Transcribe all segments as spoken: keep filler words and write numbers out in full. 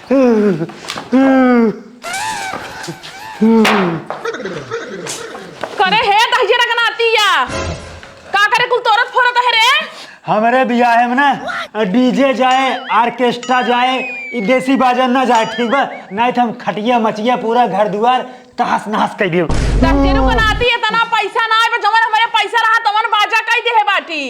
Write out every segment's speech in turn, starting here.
करे हे दहिजरा के नातिया, का करे कुल तोरत फोरत है रे? हमरे बियाहे में ना डीजे जाए, ऑर्केस्ट्रा जाए, ई देसी बाजा ना जाए, ठीक बा? नाहीं तो हम खटिया मचिया पूरा घर दुआर तहस नहस कइ देब। दहिजरू के नाती, इतना पैसा ना आए, जवन हमरे पैसा रहा तवन बाजा कइ देहे बाटी।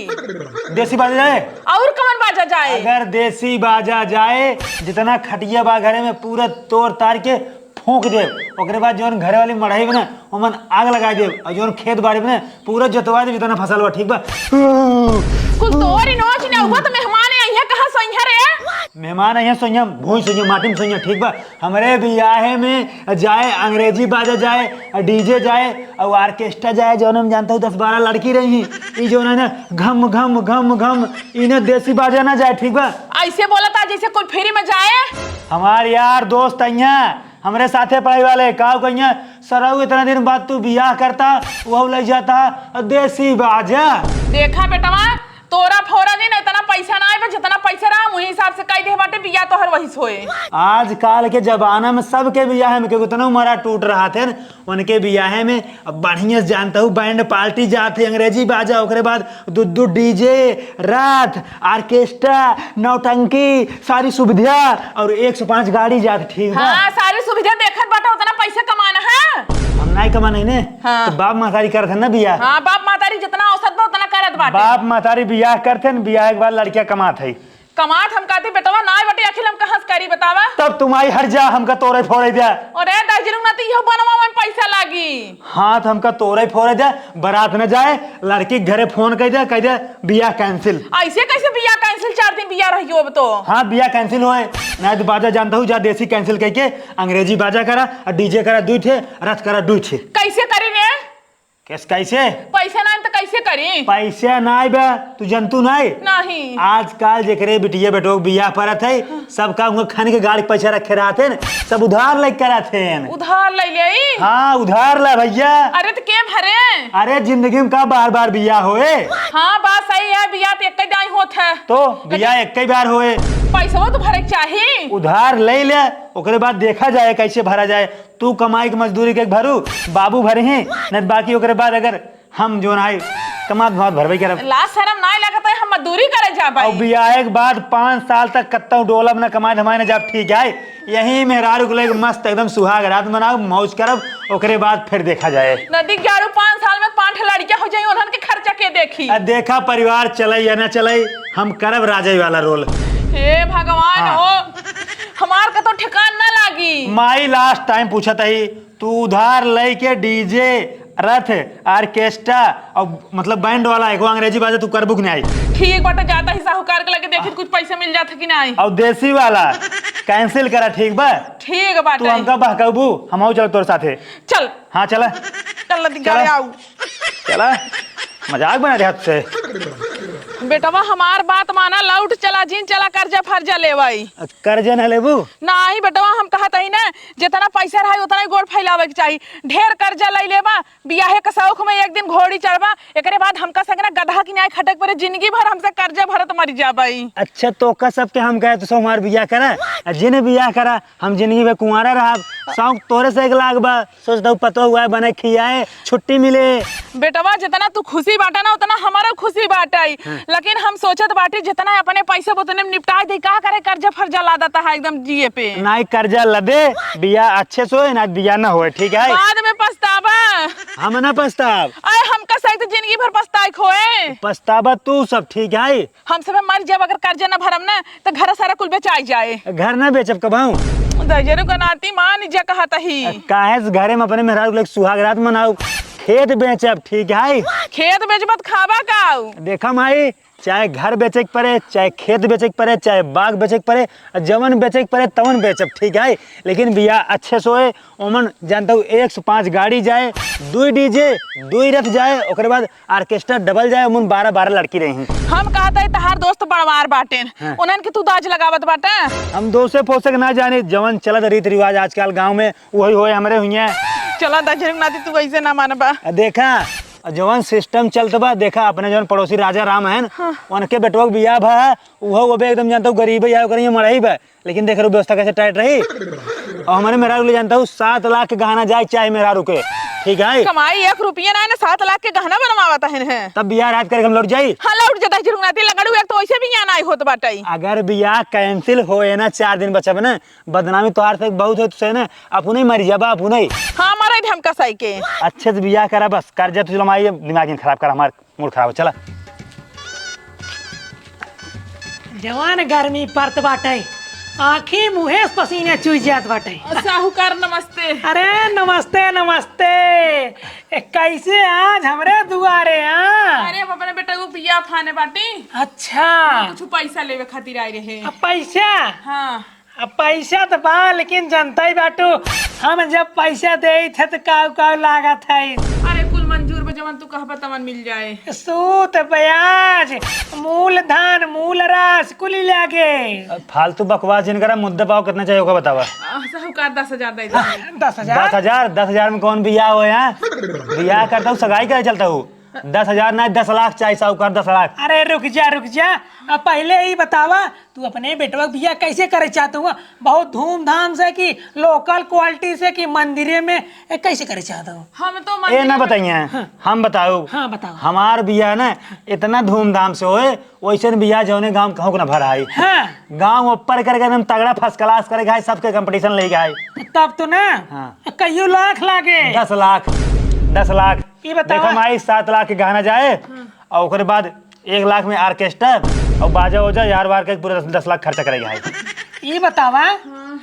देसी बाजा जाए? और कवन बाजा जाए? अगर देसी बाजा जाए, जितना खटिया बा घरे में पूरा तोड़ तार के फूंक देब। ओकरे बाद जौन घरे वाली मड़ई बा ना, ओमन आग लगाइ देब। और जौन खेत बाड़ी बा ना, पूरा जोतवा देब, जितना फसल बा, ठीक बा? कुल तोरी नोच ने, हुआ तो मेहमान है, यहाँ कहाँ सोइहा रे? मेहमान है, सोइहा, भूई सोइहा, माटी में सोइहा, ठीक बा? हमरे बियाहे में जाए, अंग्रेजी बाजा जाए, डीजे जाए, और ऑर्केस्ट्रा जाए, जौन हम जानता हूँ दस बारह लड़की रही हैं। ई जौन है ना, घम घम घम घम, इन्हें देसी बाजा ना जाए, ठीक बा? ऐसे बोलता जैसे कुल फ्री में जाए। हमार यार दोस्त अइया, हमरे साथे पढ़ाई वाले, का कहिया, सरऊ इतना दिन बाद तू बियाह करता, वो लइ जाता देसी बाजा। देखा बेटवा, तोरा फोरा दिन इतना पैसा ना आए, जितना पैसा रहा, वही हिसाब से कइ देहे बाटे बियाह तोहर वही सोए। आजकल के जमाना में सबके बियाह में केहू उतना उमरा टूट रहा थे, उनके बियाहे में अब बढ़िया से जानता हूँ, बैंड पार्टी जात है, अंग्रेजी बाजा, ओकरे बाद दू दू डीजे, रथ, ऑर्केस्ट्रा, नौटंकी, सारी सुविधा और एक सौ पाँच गाड़ी जात, ठीक बा? हाँ, सारी सुविधा देखत बाटा, उतना पैसा कमाना है। हम नाहीं कमाना है ने, हाँ। तो बाप महतारी करत है ना बियाह। हाँ, बाप महतारी जितना औसत बा उतना करत बाटे। बाप महतारी बियाह करत है न, बियाह के बाद लड़कियां कमात है। कमात हम कहते बेटवा ना बटे, आखिर हम कहाँ से करी बतावा? तब तुम आई हट जा, हमका तोरे फोड़े दे। अरे दहिजरू ना तो इहो बनवा में पैसा लागी। हाँ, तो हमका तोरे फोड़े दे, बारात न जाए, लड़की के घरे फोन कइ दे, कइ दे बियाह कैंसिल। ऐसे कैसे बियाह कैंसिल? चार दिन बियाह रहियो अब तो। हाँ, बियाह कैंसिल होए, नाहीं तो बाजा जानता हूँ, जा देसी कैंसिल कइ के अंग्रेजी बाजा करा और डीजे करा दुइ ठे, रथ करा दुइ ठे। कैसे करी रे? कैस-, कैसे? पैसा नाहीं तो कैसे करी? पैसा नाहीं बा, तू जनतू नाहीं? नहीं। आजकल जेकरे बिटिया बेटो के बियाह परत है, सबका उहाँ खन के गाड़ी के पैसा रखे रहत हैं, सब उधार लइ के करत हैं। उधार लइ लेई? हाँ, उधार ला भइया। अरे तो के भरे? अरे जिंदगी में का बार बार बियाह होए? हाँ, बात सही है, बियाह तो एक ही दाई होत है। तो बियाह एक ही बार होए। पैसवा तो भरे के चाही। उधार लइ ले, ओकरे बाद देखा जाए कैसे भरा जाए। तू कमाई के मजदूरी के भरू, बाबू भरे हैं, नहीं तो बाकी ओकरे बाद अगर हम जो ना कमात धमात भरबे करब। लाज शरम नाहीं लगत है, हम मजदूरी करे जाबे। और बियाहे के बाद पाँच साल तक कत्तौ डोलब न, कमाए धमाए न जाब, ठीक है? यही मेहरारू को लेके मस्त एकदम सुहाग रात मनाओ, मौज करब, ओकरे बाद फिर देखा जाए। नदी के आड़ू पाँच साल में पाँच ठे लड़कियां हो जाई, उन्हन के खर्चा के देखी? आ, देखा परिवार चले या न चले, हम करब राजा वाला रोल। हे भगवान हाँ। हो, हमार का तो ठिकान ना लागी। माई लास्ट टाइम पूछत ही, तू उधार लइके डीजे, रथ, ऑर्केस्ट्रा और मतलब बैंड वाला एको अंग्रेजी बाजा तू करबू कि नाहीं? ठीक बाटे, जाता ही साहूकार के लगे देखी कुछ पैसा मिल जात है कि नाहीं। और देसी वाला कैंसिल करा, ठीक बा? ठीक बाटे। तू हमका बहकाबू, हम आऊ चल तोर साथे। चल। हाँ, चला। चल, नदी चला। गाड़े आऊ। चला, मजाक बना दे हाथ से। बेटवा, हमार बात माना, लौट चला, जिन चला, कर्जा फर्जा लेवाई। कर्जा ना लेबू? नाहीं बेटवा, हम कहत हई ना, जितना पैसा रहे, उतना ही गोड़ फैलावे के चाही। ढेर कर्जा लइ लेबा, बियाहे के शौक में एक दिन घोड़ी चढ़बा, एकरे बाद हमका संग ना गदहा की नाई खटे के परे, जिंदगी भर हमसे कर्जा भरत मरि जाबई। अच्छा, तोका सबके हम कहे, तो सब हमार बियाह करा, आ जिन बियाह करा, हम जिंदगी भर कुंवारा रहब। शौक तोरे से एक लाख बा, सोचता हूँ पतो हुआ है, बने खियाए, छुट्टी मिले। बेटवा, जितना तू खुशी बाटा ना, उतना हमारो खुशी बाटे। हाँ। लेकिन हम सोचत बाटी, जितना अपने पैसे बा, उतने में निपटाए दे। का करे, कर्जा फर्जा लादत है एकदम जिए पे। नाहीं, कर्जा लदे, बियाह अच्छे से होए, ना बियाह ना होए, ठीक है? बाद में पछताबा। हम ना पछताब। अरे, हमका सहित जिंदगी भर पछताए खोए। पछताबा तू सब, ठीक है? हम सब मर जाब, अगर कर्जा ना भरम ना, तो घर सारा कुल बेचाई जाए। घर ना बेचब कबहूँ। दहिजरू का नाती मान जा कहत ही। काहे से घरे में अपने मेहरारू के लगे सुहाग रात मनाऊ, खेत बेचब, ठीक है? खेत बेचबा त खाबा का? देखा माई, चाहे घर बेचे के परे, चाहे खेत बेचे के परे, चाहे बाग बेचे के परे, आ जवन बेचे के परे, तवन बेचब, ठीक है? लेकिन बियाह अच्छे से होए, ओमन जानता हूँ, एक सौ पाँच गाड़ी जाए, दुई डीजे, दुई रथ जाए, ओकरे बाद ऑर्केस्ट्रा डबल जाए, ओमन बारह बारह लड़की रही। हम कहत हई, तहार दोस्त बड़वार बाटेन, हाँ। उन्हन के तू दाज लगावत बाटा। हम दोसे पोसे के ना जानी, जवन चलत रीत रिवाज आजकल गाँव में, वही होए हमरे हुइये। चला दहिजरू नाती, तू ऐसे ना मानबा। आ, देखा, जवन system चलत बा, देखा, अपने जवन पड़ोसी राजा राम हन, हाँ। उनके बेटवा के बियाह भा है, उहो, वो भी एकदम जानता हूँ, गरीब है, या ओकरे यहाँ मड़ई बा, लेकिन देख रहे हो, व्यवस्था कैसे tight रही। और हमारे मेहरारू के लिए जानता हूँ, सात लाख के गहना जाए, चाहे मेहरारू के, ठीक है? कमाई एक रुपया ना है ना, सात लाख के गहना बनवावत है। तब बियाह रात करके हम लौट जाई। हाँ, लौट जाता है, झुरमुनाती लंगड़ू, एक तो वैसे भी यहाँ ना होत बाटे। अगर बियाह cancel होए ना, चार दिन बचब ना, बदनामी तोहार से बहुत होत से ना, अपने मर जाबा, अपने। हाँ, मरे हम कसाई के। अच्छे से बियाह करा, बस कर्जा तो चलो, माई, दिमाग खराब कर, हमार मूड खराब हो, चला। जवान गर्मी परत बाटे, आँखी मुँहे से पसीने चूस जात बाटे। साहूकार नमस्ते। अरे नमस्ते, नमस्ते। ए, कैसे आज हमरे दुआरे, हाँ? अरे, हम अपने बेटा को बियाह फाने बाटी। अच्छा। कुछ पैसा लेवे खातिर आए रहे। अब पैसा? हाँ। अब पैसा तो बा, लेकिन जनता ही बाटू, हम जब पैसा देइत है तो काऊ काऊ लागत है। अरे, कुल मंजूर बा, जवन तू कहबा तवन मिल जाए। सूद, ब्याज, मूलधन, मूलराशि कुल लागे। अब फालतू बकवास जिन करा, मुद्दा पाओ कितना चाहिए ओका बतावा। आ, साहूकार दस हजार दे दे। दस हजार? दस हजार, दस हजार में कौन बियाह हो यहाँ? बियाह करता हूँ, सगाई करे चलता हूँ। दस हजार ना, दस लाख चाहिए साहूकार, दस लाख। अरे रुक जा, रुक जा, अब पहले ही बतावा, तू अपने बेटवा के बियाह कैसे करे चाहत हुआ? बहुत धूमधाम से कि local quality से कि मंदिरे में, ए, कैसे करे चाहत हो? हम तो ए, ना मंदिर में बताइए, हाँ। हम बताओ। हाँ, बताओ। हमार बियाह ना इतना धूमधाम से होए, वैसे बियाह जौने गाँव कहूँ के ना भरा है। हाँ। गाँव ऊपर करके एकदम तगड़ा first class करे गए, सबके competition ले गए। तब तो ना, हाँ। कईयो लाख लागे। दस लाख, दस लाख। ये बतावा। देखो माई, सात लाख के गहना जाए, हाँ। और ओकरे बाद एक लाख में orchestra और बाजा ओजा यार वार के पूरा दस, दस लाख खर्चा करेगा है। ये बतावा, हाँ।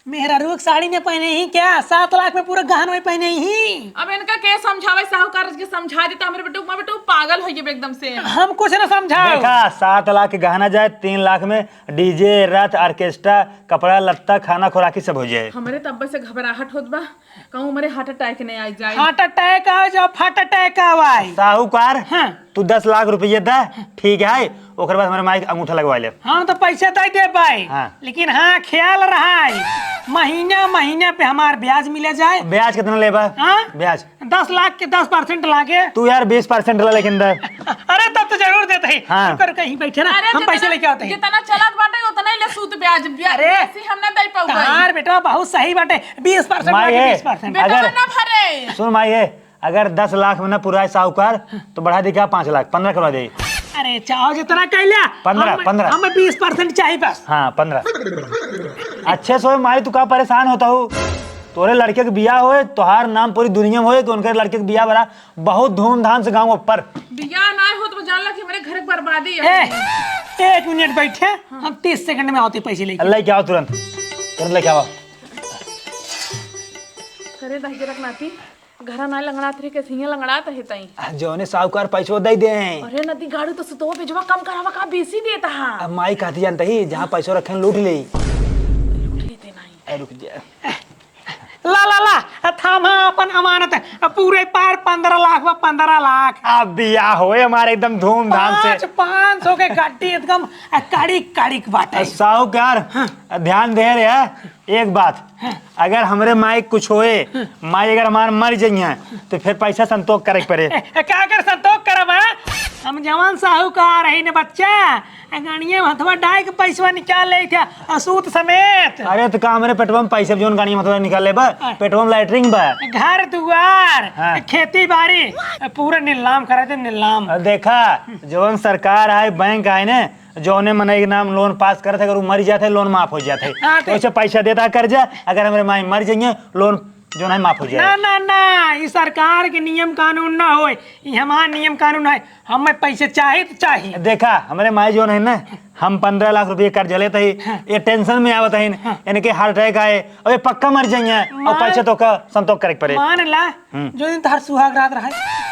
मेहरारू के साड़ी ने पहने ही क्या? सात लाख में पूरा गहना में पहने ही। अब इनका के समझावे, साहूकार के समझा देता, हमरे बेटू, मैं बेटू पागल हो गए एकदम से। हम कुछ ना समझाओ। देखा, सात लाख के गहना जाए, तीन लाख में DJ, रथ, orchestra, कपड़ा लत्ता, खाना खुराकी सब हो जाए। हमरे तब्बे से घबराहट होत बा। कहूँ हमरे heart attack नहीं आ जाए। Heart attack आ जाओ, heart attack आवाए। साहूकार, हाँ। तू दस लाख रुपये दा, ठीक है, ओकर बाद हमारे माई के अंगूठा लगवा ले। हाँ, तो पैसा दे दे भाई। हाँ। लेकिन हाँ, ख्याल रहा है, महीना, महीना पे हमार ब्याज मिले जाए। ब्याज कितना लेबा? हाँ? ब्याज? दस लाख के दस percent लागे। तू यार बीस percent ला, लेकिन दे। अरे, तब तो जरूर देते हैं। हाँ। रुको, रुको, यहीं बैठे ना, अरे, हम पैसे जितना, लेके आते हैं। जितना चलत बाटे, उतना ही ले सूद ब्याज, ब्याज अरे, बेसी हम ना दे पाऊंगा। तार बेटा बहुत सही बाटे, बीस percent माई लागे, है, बीस percent। बेटा अगर ना भरे। सुन माई है, अगर दस लाख में ना पुराए साहूकार, तो बढ़ा दे क्या, पाँच लाख, पन्द्रह करवा दे। अरे, चाहो जितना कह लिया। पन्द्रह, हम, पन्द्रह। हमें बीस percent चाहिए बस। हाँ, पन्द्रह। अच्छे से होए माई, तू का परेशान होता हो? तोरे लड़के के बियाह होए, तोहार नाम पूरी दुनिया में होए कि उनके लड़के के बियाह बड़ा बहुत धूमधाम से गाँव ऊपर। बियाह ना हो तो जान ला कि हमारे घर बर्बादी है। ए, एक मिनट बैठे, हम तीस second में आते पैसे लेके। लेके आओ तुरंत, तुरंत लेके आओ। अरे दहिजरक नाती, घरा ना लंगड़ात रहे, कैसे हियां लंगड़ात है तई? आ, जौने साहूकार पैसो दे दे। अरे नदी गाड़ू तो सुतो बेजवा कम करावा का बेसी देता है। अब माई कहती जानता ही, जहाँ पैसो रखे लूट ले। लूट लेते नहीं। ए, रुक जा। ला, ला, ला, थामा अपन अमानत, पूरे पार पन्द्रह लाख बा, पन्द्रह लाख। अब बियाह होए हमारे एकदम धूमधाम से। पाँच, पाँच सौ के गाड़ी एकदम कड़िक, कड़िक बाटे। साहूकार, हाँ। ध्यान दे रहे हैं, एक बात, हाँ। अगर हमरे माई कुछ होए, हाँ। माई अगर हमार मर जइहें, तो फिर पैसा संतोष करे के पड़े। ए, ए, का कर संतोष करब, हाँ? हम जवान साहूकार रही न बच्चा, गाड़िया में हथवा डाल के पैसवा निकाल ले थे, असूत समेत। अरे, तो का हमरे पेटवा में पैसे जौन गाड़िया में हथवा निकाल लेबा? हाँ। पेटवा में लैट्रिन बा। घर दुआर, हाँ। खेती बाड़ी, पूरा नीलाम करा दे, नीलाम। अब देखा, जौन सरकार आए, बैंक आए ने, जौने मनई के नाम loan pass करत है, अगर वो मर जात है, loan माफ हो जात है। हाँ, तो तो ऐसे पैसा देता है कर्जा, अगर हमरे माई मर जाइए, loan जौन है माफ हो जाए। ना, ना, ना, ई सरकार के नियम कानून ना होए, ई हमार नियम कानून है। हमें पैसे चाही तो चाही। देखा, हमरे माई जौन है ना, हम पन्द्रह लाख रुपये कर्ज लेते ही, हाँ। ये tension में आवत है, हाँ। इनके heart attack आए और ये पक्का मर जाइए और मान, पैसे तो का संतोष करे के पड़े। मान ला, हम्म। जो दिन तोहार सुहाग रात रहे,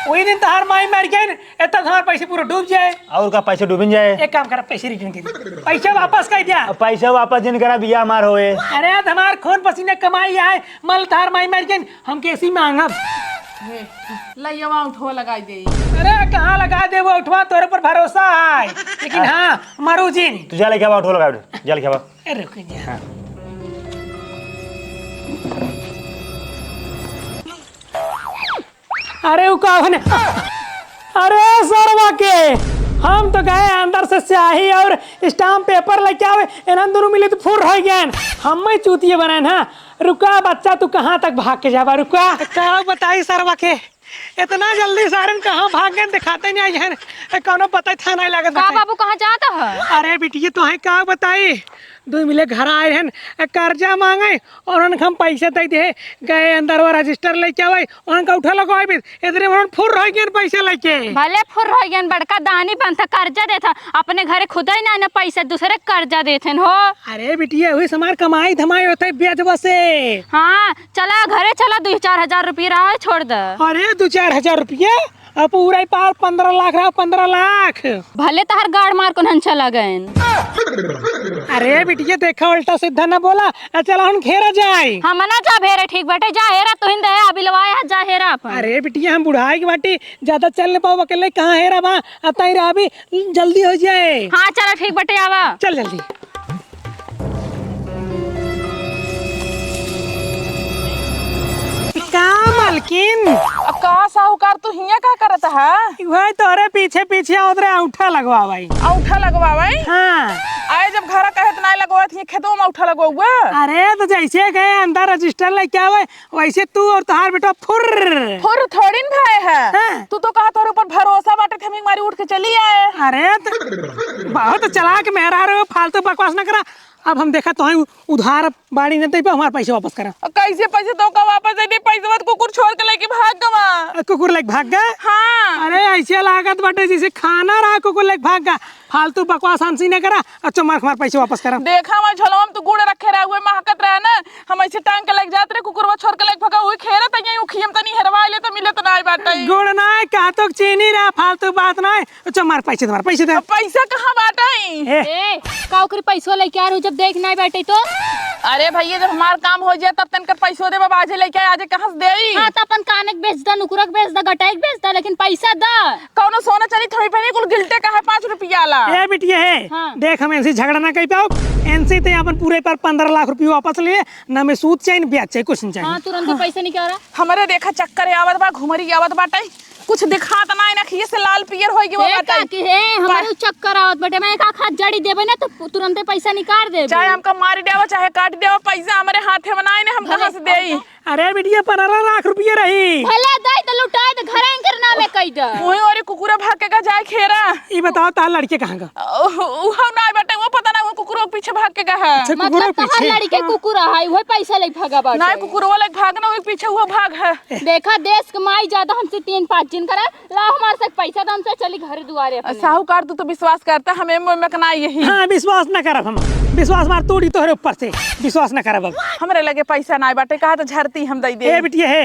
वही दिन तोहार माई मर गई ना, इतना तोहार पैसे पूरा डूब जाए। और का पैसे डूबिन जाए? एक काम कर, पैसे return कर दे, पैसे वापस कर दिया। अब पैसे वापस जिन करा, बिया हमार होए। अरे, आज हमार खून पसीने कमाई आए, मान ला तोहार माई मर गई, हम कैसी मांगब? हे, लइया उठवा लगाई दे। अरे, कहाँ लगा दे वो उठवा, तोरे पर भरोसा है। लेकिन हाँ। हाँ, मरू जिन। तू जा लेके आवा, उठवा लगा, जा लेके आवा। ए, रुक जा। हाँ। अरे, उ का होने? अरे सरवा के, हम तो गए अंदर से स्याही और stamp paper लेके आवे, इन्हन दोनों मिले तो फुर्र होइ गएन। हम ही चूतिए बनेन, हाँ। रुका बच्चा, तू कहाँ तक भाग के जाबा, रुका। का बताई सरवा के, इतना जल्दी सारन कहाँ भाग गएन, देखाते नहीं आई हैं। ए, कौनो पता था नहीं लागत का बाटे। बाबू, कहाँ जात ह? अरे बिटिया, तोहे का बताई, दुइ मिले घर आए हैं, ए, कर्जा माँगे, और उनके हम पैसे दे दे, गए अंदर वो register लेके आवे, उनका उठा लगवाए भी, इतने में उन्हन फुर्र होइ गएन पैसे लेके। भले फुर्र होइ गएन, बड़का दानी बनत ह, कर्जा देत ह, अपने घरे खुदइ ना, ना पैसा, दूसरे के कर्जा देत हन हो। अरे बिटिया, वही से हमार कमाई धमाई होत है ब्याजवा से। हाँ, चला घरे चला, दुइ चार हजार रुपया रहा है, छोड़ द। अरे, दुइ चार हजार रुपया? अब पूरा ही पार पन्द्रह लाख रहा, पन्द्रह लाख। भले तहार गाड़ मार को नहन चला गएन। अरे बिटिया, देखा, उल्टा सीधा ना बोला। आ, चला हम घेरा जाए। हम ना जा भेरे, ठीक बाटे, जा हेरा, तुहिन दे, अबिलवाए है, जा हेरा अपन। अरे बिटिया, हम बुढ़ाई के बाटी, ज्यादा चल न पाओ, अकेले कहाँ हेरा बा, अब ताई रहा भी, जल्दी होइ जाए। हाँ, चला ठीक बाटे, आवा। चल जल्दी। का मालकिन? का साहूकार, तू हियाँ का करत ह? वही तोहरे पीछे पीछे आवत रहे, औंठा लगवावइ। औंठा लगवावइ? हाँ। आए जब घरा कहे त नाहीं लगवावत, हियाँ खेतवा में औंठा लगवाउबा? अरे तो जैसे गए अंदर register लेके आवे, वैसे तू और तोहार बेटवा फुर्र। फुर्र थोड़ी न भए है। हाँ। तू तो कहा तोहरे ऊपर भरोसा बाटे, थमी मारी उठ के चली आए। अरे तो बहुत चालाक मेहरारू, फालतू बकवास न करा। अब हम देखा तोहइ उ-, उधार बाड़ी न दे पे हमार पैसे वापस करा। अ, कैसे पैसे तोहका वापस दे दे? पैसे मत कुकुर छोड़ के लेके भाग गवा। अ, कुकुर लेके भाग गए? हाँ। अरे ऐसे लागत बाटे जैसे खाना रहा कुकुर लेके भाग गए। फालतू बकवास हमसे न करा। अच्छा मार, हमार पैसे वापस करा। देखा हमार झोलवा में तू गुड़ रखे रहा, उहे महकत रहे ना। हम ऐसे टांग के लेके जात रहे, कुकुरवा छोड़ के लेके भागा, उहे खेलत है, यहीं उखियम तनी हेरवा ले तो मिलत नाहीं बाटे। गुड़ नाहीं, का तो चीनी रहा, फालतू बात नाहीं। अच्छा, मार, पैसे दे, मार, पैसे दे। अब पैसा कहाँ बाटे? ए। ए, का ओकरे पैसवा लेके आ रहू, जब देख नाहीं बाटे तो? अरे भैया, जब हमार काम होइ जाए, तब तनकर पैसो देबा, बाजे लेके आए, आजे कहाँ से देई? हाँ, तो अपन काने के बेच दा, नुकुरा के बेच दा, गटाई के बेच दा, लेकिन पैसा दा। कौनो सोना चांदी थोड़ी पहनी, कुल गिल्टे का है पाँच रुपया ला। ए बिटिया हे, हाँ। देख, हम इनसे झगड़ा ना कर पाओ, इनसे ते अपन पूरे पर पन्द्रह लाख रुपया वापस ले, ना में सूद चाहिए, ना ब्याज चाहिए, कुछ नहीं चाहिए। हाँ, तुरंत ही पैसा निकाला। हमरे देखा चक्कर आवत बा, घुमरी आवत बाटे, कुछ दिखात नाहीं ना, खिए से लाल पियर होइ गवा ए, बाटे। काकी, हे, हमरे पर उ चक्कर आवत बाटे, मैं एक आध हाथ जड़ी देबे ना, तो तुरंते पैसा निकाल देबे। चाहे हमका मारी देवा, चाहे काट देवा, पैसा हमरे हाथे में नाहीं ने, हम भले, कहाँ से देई? अरे बिटिया, पन्द्रह लाख रुपया रही। भले दे तो लुटाए, तो घरे इनकर नामे कई दे। वही ओरी कुकुरा भाग के का जाए खेरा। ई बताओ, तार लड़के कहाँ का? उ-, उहो नाहीं बाटे, वो पता ना, वो कुकुरो के पीछे भाग के का है। अच्छा, मतलब कुकुरो के तहार पीछे? लड़के कुकुरा है, वही पैसा ले भागा बाटे। नाहीं, कुकुरवा ले भाग ना, वही पीछे वो भाग है। देखा, देश के माई ज्यादा हमसे तीन पाँच जिन करा, ला हमार से पैसा दे, हमसे चली घर दुआरे अपने। साहूकार, तू तो विश्वास करता, हमें में मकना यही। हाँ, विश्वास न करब हम, विश्वास मार तोड़ी तोहरे ऊपर से, विश्वास न करब अब। हमरे लगे पैसा नाहीं बाटे, कहा तो झरती हम दई दे। ए बिटिया हे,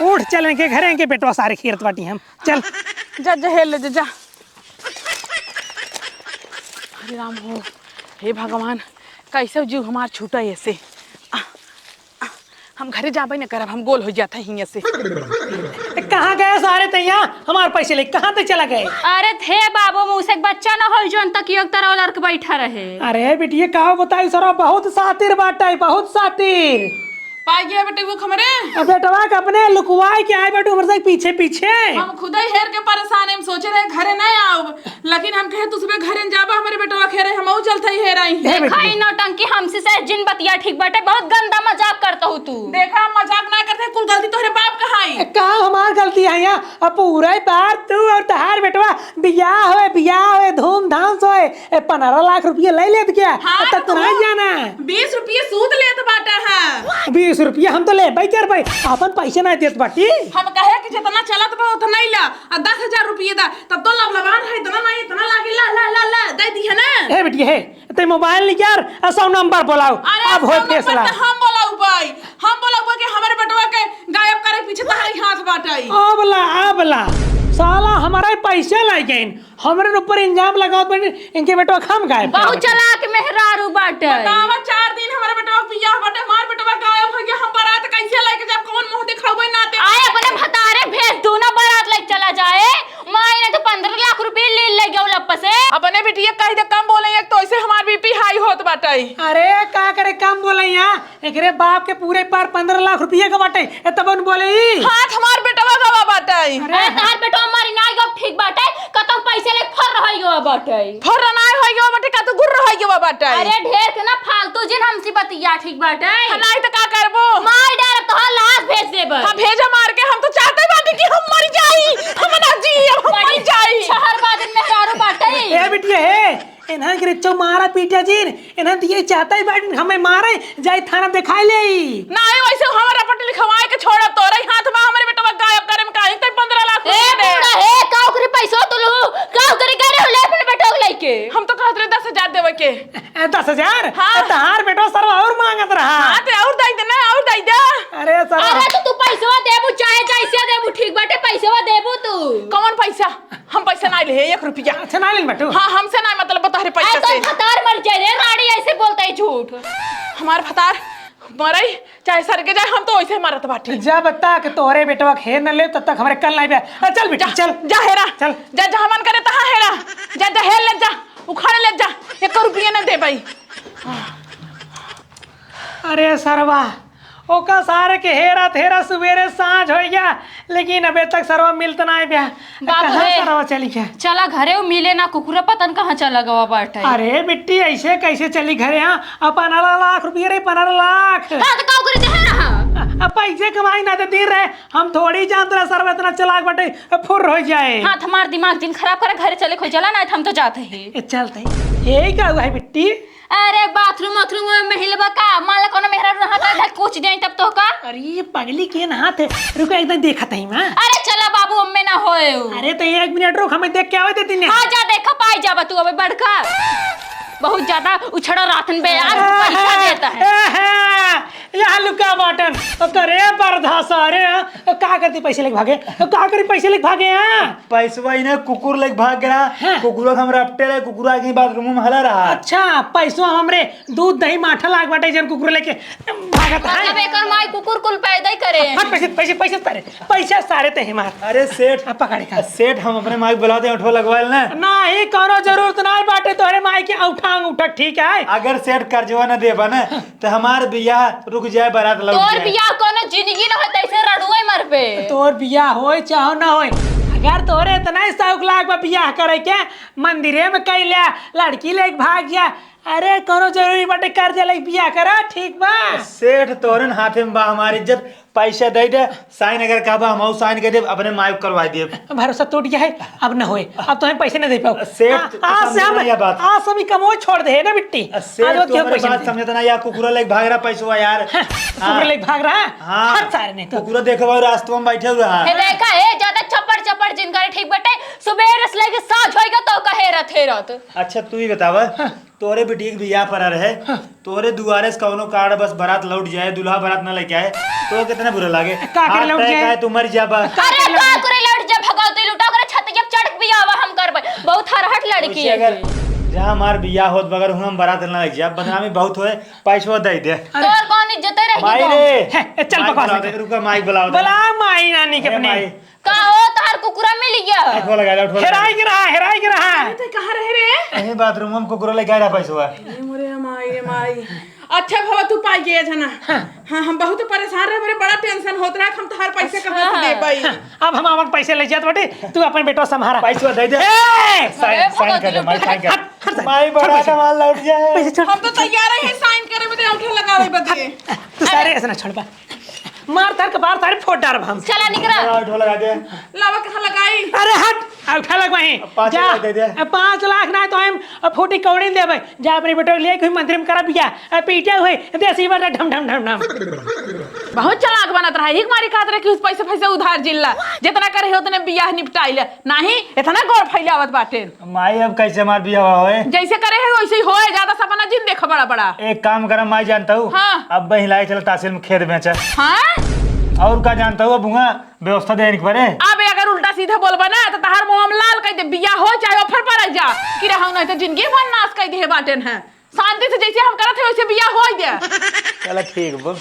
उठ चल इनके घरे, इनके बेटवा सारे खेरत बाटी हम, चल। जा, जा, हेल ले, जा, जा। हरे राम हो, हे भगवान, कैसे जीव हमार छूटा ऐसे। आ, आ, हम घरे जाबे न करब, हम गोल होइ जात है हियाँ से। कहाँ गए सारे तैया? हमार पैसे ले कहाँ तक चला गए? अरे थे बाबू, मूसे के बच्चा न होल जौन तकियो के तरह लड़के बैठा रहे। अरे बिटिया, का बताई सरा, बहुत सातिर बाटे, बहुत सातिर। पाई गया बेटे वो हमरे। अब बेटवा के अपने लुकवाई के आए बाटू हमरे से पीछे पीछे। हम खुदे हेर के परेशान है, हम सोचे रहे घरे नहीं आउब, लेकिन हम कहे तू सुबह घरे न जाबा, हमरे बेटवा खेरे, हमहू चलत ही हेराई। हे बेटी। खाई नौटंकी हमसे से जिन बतिया ठीक बाटे, बहुत गंदा मजाक करत हूँ तू। देखा, हम मजाक ना करते, कुल गलती तोहरे बाप का है। ए, का हमार गलती है यहाँ? अब पूरा ही बार तू और तहार बेटवा बियाह होए, बियाह होए, धूमधाम से होए, ए, पन्द्रह लाख रुपया ले लेत क्या? हाँ, अब तक तो तो नहीं जाना। बीस रुपये सूद लेत बाटा है। बीस रुपया हम तो लेबे करबे, अपन पैसे नहीं देत बाटी। हम कहे कि जितना चलत बा उतना ही ला, आ दस हजार रुपये दा, तब तो लबलबान है, इतना नहीं, इतना लागे, ला, ला, ला, ला, दे दी है ना। हे बेटी, हे, ते मोबाइल निकाल, आ सौ नंबर बोलाओ, अरे, अब होए सौ नंबर फैसला। तो हम बोलाऊ भाई, हम बोलाऊ कि हमारे बेटवा के गायब करे पीछे तहारी हाथ बाटे। अब ला, अब ला, साला हमारे पैसे ले गए, हमरे ऊपर इल्जाम लगावत बानी, इनके बेटवा के हम गायब बहुत करब। चालाक मेहरारू बाटे। बतावा, चार दिन हमारे बेटवा के बियाह बाटे, हमार बेटवा गायब हो गया, हम बारात कैसे लेके जाब, कौन मुंह दिखावे नाते? आए अपने भतारे भेज दू ना, बारात लेके चला जाए। माई ने तो पन्द्रह लाख रुपये ले, ले गयो लप से। अपने बिटिया कह दे कम बोले, एक तो ऐसे हमार बीपी हाई होत बाटे। अरे का करे, कम बोले यहाँ। एकरे बाप के पूरे पार पन्द्रह लाख रुपया का बाटे, ए तब उन बोले ई। हाथ हमार बेटवा गवा बाटे। अरे तहार बेटवा मरी ना गवा, ठीक बाटे, कतौ पैसे ले फर रही गवा बाटे। फर ना होई गवा बाटे, का तू गुर रही गवा बाटे। अरे ढेर के ना फालतू जिन हमसे बतिया, ठीक बाटे। हाँ, नाहीं तो का करबो? मार डालब तोहार लाश भेज देब। हाँ, भेजा मार के, हम तो चाहते बाटे कि हम मर जाई, हम ना जी, अब हम मर बड़ी जाई। शहर बाजन मेहरारू बाटे। ए बिटिया हे, इन्हन के रिच्चो मारा पीटा जिन, इन्हन तो ये चाहता ही बाटे हमें मारे, जाए थाना दिखाई ले। नाहीं, वैसे हमारा पट लिखवाए के छोड़ा, तोरे हाथ में हमारे बेटवा गायब करे में काहे तक पन्द्रह लाख ए रुपया दे। बूढ़ा, हे, का ओकरे पैसवा तू लू, का ओकरे करे हो ले अपने बेटवा के लेके? हम तो कहत रहे दस हजार देवे के। ए, दस हजार? हाँ। ए, तहार बेटवा सरवा और मांगत रहा। हाँ, तो और दे दे ना, और दे दे। अरे सरवा। अरे तो तू पैसवा देबू, चाहे जैसे देबू, ठीक बाटे, पैसवा देबू तू। कौन पैसा? हम पैसा ना ले, एक रुपया। अच्छा, ना ले बेटू। हाँ, हमसे ना मतलब, तोहरे पैसा ए, तो से। भतार मर जाए रे, राड़ी ऐसे बोलता है झूठ। हमार भतार मरई, चाहे सर के जाए, हम तो वैसे मरत बाटी। जब तक तोहरे बेटवा के हेर न ले, तब तक हमरे कल नहीं बे। आ, चल बेटी, जा, चल। जा हेरा। चल। जा, जहाँ मन करे तहाँ हेरा। जा, जा हेर ले जा, उखाड़ ले जा, एको रुपया न देबई। अरे सरवा, ओका सारे के हेरा थेरा सुबेरे साँझ होइ गया, लेकिन अबे तक सरवा मिलत नाहीं बे। बाबू कहाँ रे, सरवा चली गया? चला घरे, उ मिले ना, कुकुरा पतन कहाँ चला गवा बाटे। अरे बिट्टी, ऐसे कैसे चली घरे? हाँ, अब पन्द्रह लाख रुपया रे, पन्द्रह लाख। हाँ, तो का करे दे रहा? अब पैसे कमाई ना दे दिन रहे, हम थोड़ी जानत रहे सरवा इतना चालाक बाटे, फुर्र होइ जाए। हाँ, हमार दिमाग जिन खराब करे, घरे चले खोई चला, ना हम तो जात ही। ए, चलते ही। यही का हुआ है बिट्टी? अरे बाथरूम वाथरूम में महिलबा का? मान ला कोनो मेहरारू नहाता है, कुछ देई तब तो का? अरे ये पगली के नहात है, रुको एकदम देखत ही माँ। अरे चला बाबू, अम्मे ना होए उ। अरे तो एक मिनट रुक, हमें देख के आवे दे दिने। हाँ जा देखा, पाई जाबा तू अबे बड़का। बहुत ज्यादा उछड़ा रातन बे यार, पैसा देता है। यहाँ लुका बाटन। तो रे बरधा सारे, का करती पैसे लेके भागे? का करी पैसे लेके भागे यहाँ? पैसवा इन्हें कुकुर लेके भाग गया। हाँ। कुकुर हम रपटे रहे, कुकुर आगे बाथरूम में हला रहा। अच्छा, पैसवा हमरे दूध दही माठा लाग बाटे जन कुकुर लेके भागत है। मतलब एकर माई कुकुर कुल पैदा ही करे। हट पैसे, पैसे, पैसे सारे, पैसे सारे ते ही मार। अरे सेठ, अब पकड़े का। सेठ हम अपने माई बुलाते हैं, उठवा लगवा लेना। नहीं, कोनो जरूरत नहीं बाटे तोहरे माई के औठा अंगूठा, ठीक है? अगर सेठ कर्जवा न देबा ना, तो हमार बियाह रुक जाए, बारात लौट तोर जाए। बियाह कोनो जिंदगी न होत, ऐसे रड़ुए मरबे। तोर बियाह होए चाहो ना होए, अगर तोरे इतना ही शौक लाग बा बियाह करे के, मंदिरे में कई ले, लड़की लेके भाग जा। अरे कोनो जरूरी बाटे कर्जा लेके बियाह करा, ठीक बा? सेठ तोरन हाथे में बा हमार इज्जत, पैसा दे दे, साइन अगर कहबा हम साइन कर देब, अपने माई को करवा देब। भरोसा टूट गया है, अब न होए, अब तो हम पैसे न दे पाओ। सेठ, आ, आज से समझे हम, ना यह बात। आज से हम ई कमो छोड़ दे है ना बिट्टी। आ, सेठ, आज तू हमरे बात समझत ना, या कुकुरा लेके भाग रहा पैसवा यार। हाँ, कुकुरा लेके भाग रहा? हाँ। हट सारे नहीं तो। कुकुरा देखो भाई रास्ता में बैठे हुए हैं। हे देखा, हे ज्यादा चपड़ चपड़ जिन करे, ठीक बटे, सुबेर से लेके साँझ होइगा तो कहे रहत, हे रहत। अच्छा, तू ही बतावा, हाँ। तोरे बिटिया के बियाह पड़ा रहे, हाँ। तोरे दुआरे से कौनो कार्ड बस बारात लौट जाए, दूल्हा बारात ना लेके आए, तो कितना बुरा लागे? का करे हाथ लौट पैर जाए? खाए, तू मर जाबा। का अरे करे का लौट करे लौट जा, भगवती लुटा करे छत के चढ़ के बियाह हम करबे। बहुत हरहट लड़की सोचिए है। अगर जहाँ हमार बियाह होत बगर हुआ हम बारात ना लेके जाए, बदनामी बहुत होए, पैसवा दे दे। तोर कौन इज्जत रह माई गई? रे। हे, ए, चल माइक बकवास बुलाओ मत दे, कर। रुका, माइक बुलाओ दे। बुला माई नानी के ए, अपने। माई। का हो, तोहार कुकुरा मिल गया? उठवा लगा दे, उठवा लगा दे। हेराई के रहा, हेराई के रहा। अरे, ते कहाँ रहे रे? यही बाथरूम में कुकुरा लेके आ रहा पैसवा। ए, मोरे माई रे माई। अच्छा भवा, तू पाई गया जना। हाँ। हाँ, हम बहुत परेशान रहे, मेरे बड़ा टेंशन होत रहा, हम तोहार पैसे कहाँ से दे पाई? हाँ, अब हम आपन पैसे ले जात बाटे, तू अपन बेटवा संभारा। पैसवा दे दे। ए! साइन, अरे, साइन कर दे, भगवती माई, साइन कर। हट, हट, साइन। माई, छोड़ बड़ा पैसे। कमाल लौट गया है। पैसे छोड़। हम तो तैयार रहे साइन करे बदे, औंठा लगावे बदे। तू सारे ऐसे ना छोड़बा। मार तार के बाहर सारे फोड़ डारब हम। चला निकरा। चला, औंठा लगा दे। लावा कहाँ लगाई? अरे हट, औंठा लगवाई। अब पाँच जा, लाख दे दे। अब पाँच लाख ना तो हम अब फूटी कौड़ी देबे। जा अपने बेटो ले कोई मंदिर में करा बिया। अब पीटे हुए देसी बजा ढम ढम ढम ढम। बहुत चालाक बनत रहा, एक मारी खात रहे कि उस पैसे पैसे उधार जिल्ला, जितना करे है उतने बियाह निपटाई ले। नहीं, इतना गोड़ फैलावत बाटे। माई, अब कैसे हमार बियाह होए? जैसे करे है वैसे ही होए, ज्यादा सपना जिन देख बड़ा बड़ा। एक काम करा माई, जानता हूँ? हाँ। अब बहिलाई चला तहसील में खेत बेचा। हाँ? और का जानता हूँ, अब हुआ व्यवस्था देने के परे। अब अगर उल्टा सीधा बोलबा ना तो तहार मुंह हम लाल कर दे, बियाह हो चाहे ऑफर पर आ जा, कि रहू नहीं तो जिंदगी भर नाश कर दे बाटेन है। शांति से जैसे हम करत है वैसे बियाह हो दे। चला ठीक बा।